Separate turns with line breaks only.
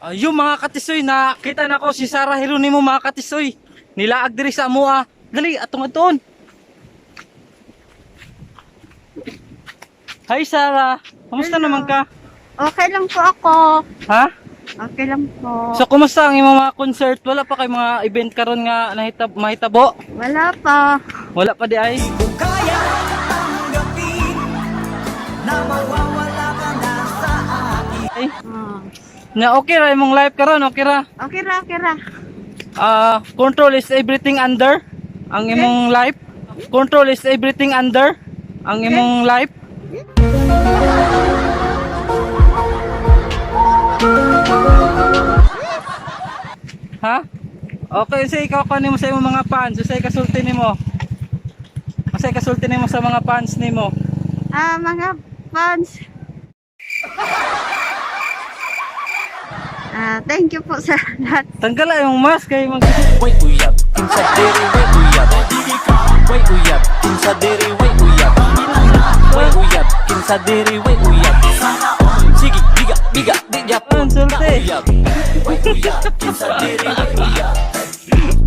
Ayun, mga katisoy, nakita na ko si Sarah Geronimo, mga katisoy. Nilaag diri sa amoa. Dali, atong aton. Hi, Sarah. Kamusta
Hello.
naman ka?
Okay lang po ako.
Ha?
Okay lang po.
So kumusta ang imong mga concert? Wala pa kay mga event karon nga mahitabo?
Wala pa.
Wala pa di ay.
Kung kaya tanggapin na mawawala ka na sa akin.
Ay.
Ah.
Na okay ra imong life karon, okay ra.
Okay ra, okay ra.
Ah, control is everything under ang imong life. Control is everything under ang imong life. Ha? Okay, say ikaw kunin mo sa imong mga fans, say kasulti nimo. Say kasulti nimo sa mga fans nimo.
Ah, mga fans. Ah, thank you po sa lahat.
Tanggal ang imong mask kay mag
Way uyab, kinsa diri way uyab. Way uyab, kinsa diri way uyab. Way uyab, kinsa diri way uyab. Sige, biga, biga, di japon
Ang sulti.
Uyab. Way uyab, kinsa diri way uyab.